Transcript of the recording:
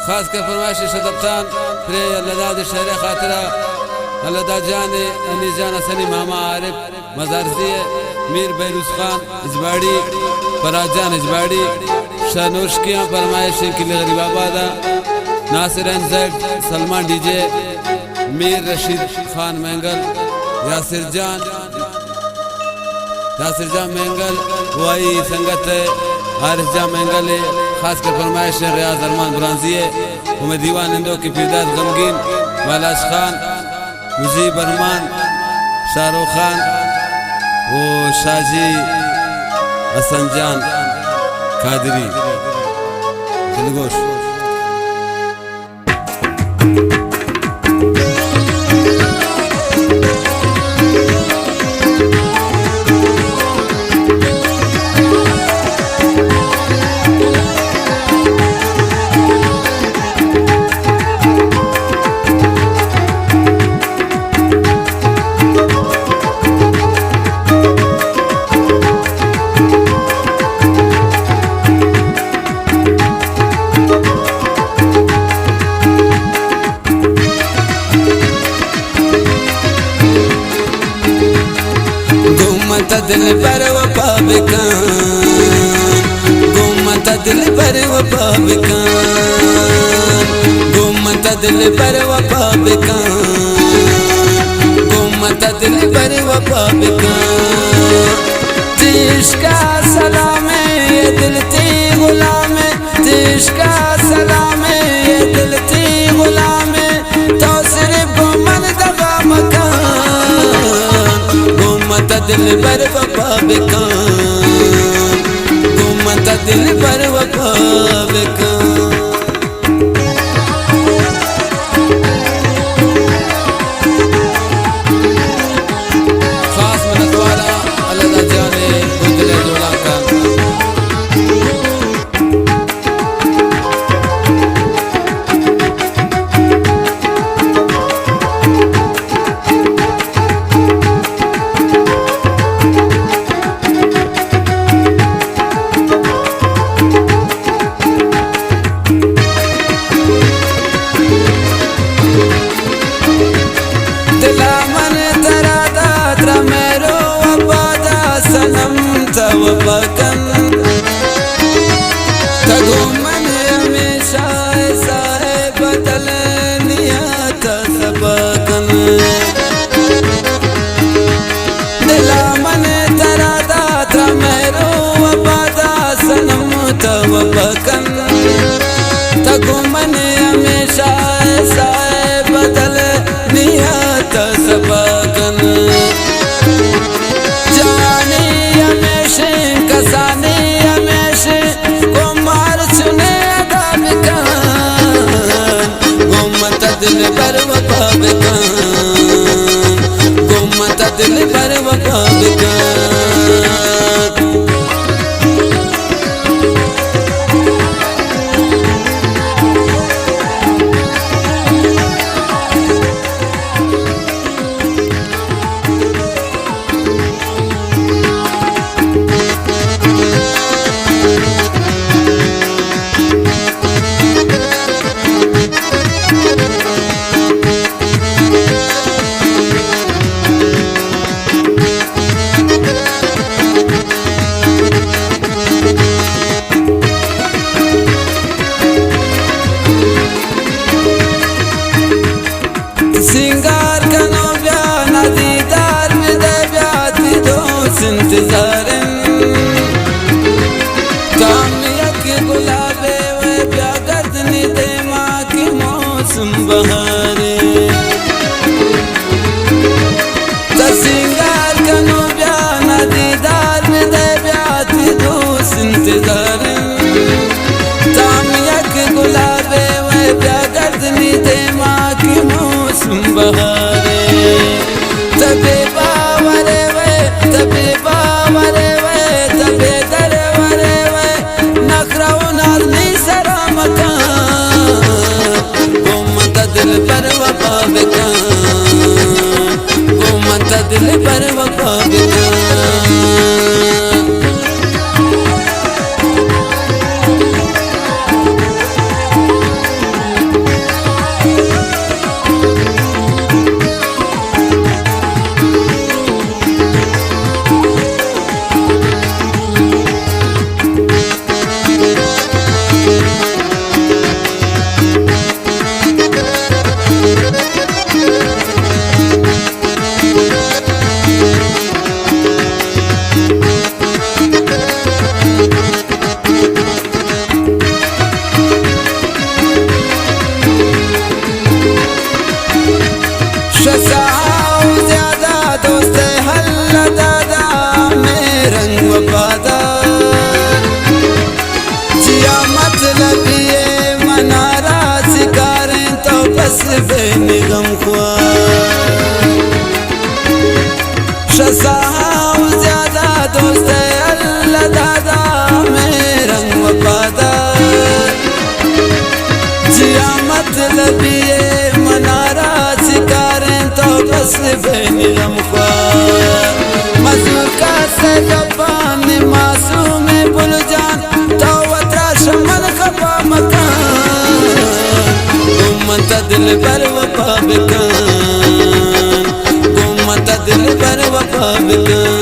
خاص کر فرمائش شدپتان پرے اللہ داد شہر خاطرہ، اللہ داد جان، انیس جان، حسنی ماما عارف مزارزی، میر بہروز خان اجباڑی، فراز جان اجباڑی، شاہ نوشکیاں فرمائش Kili Gharibabad, Nasir N Z, Salman D J, Mir Rashid Khan Mengal, Yasir Jan, Yasir Jan Mengal و آئی سنگت ء حارث جان مینگل ء خاص کر فرمائش ء ریاض ارمان برانزی ء و مئے دیوان نندوک پیرداد غمگین، بالاچ خان، مجیب ارمان، شاہ رخ خان و شاہ جی حسن جان قادری۔ دلگوش۔ گوں من تا دلبر وپا بکن، گوں من تا دلبر وپا بکن، گوں من تا دلبر وپا بکن، گوں من تا دلبر وپا بکن۔ تیشکا سلام، اے دل تی غلام، تیشکا سلام، اے دل تی غلام، تو صرف گوں من دغا مکن، گوں من تا دلبر وپا بکن، گوں من تا دلبر وپا بکن۔ خاص منتوار آں، اللہ داد جان ء گوں دل ء جوڑا کن۔ دلا من ترا دات را مہر و وفا دا، صنم تا وفا کن۔ تگو من ہمیشہ ایسا ہے بدل نیت صفا کن۔ دلا من ترا دات را مہر و وفا دا، صنم تا وفا کن۔ تگو من ہمیشہ ایسا ہے بدل نیت صفا کن۔ جوانی ہمیش انت، کسانی ہمیش انت، گوں مار چنے ادا بکن۔ گوں من تا دلبر وپا بکن، گوں من تا دلبر وپا بکن۔ سینگار کنو بیا، نا دیدار بدے بیا، تی دوست انتظار انت۔ تام یک گلابے وے بیا گردنی دیما کہ موسم بہارے۔ تا سینگار کنو بیا، نا دیدار بدے بیا، تی دوست انتظار انت۔ تام یک گلابے وے بیا گردنی دیما کہ موسم بہارے۔ تبے باورے وے، تبے باورے وے، تبے درورے وے، نخرہ و ناز نی سرا مکن۔ گوں من تا دل ساہاں زیادہ دوست اللہ دادا، ہمیں رنگ وفادار۔ جیا مطلبی ہے منارا شکاریں، تو بس بین غم خوار۔ مزور کا سے جبان معصوم بل جان، تو وترا شمن خفا مکان۔ گوں من تا دلبر وفا بکن، گوں من تا دلبر وفا بکن۔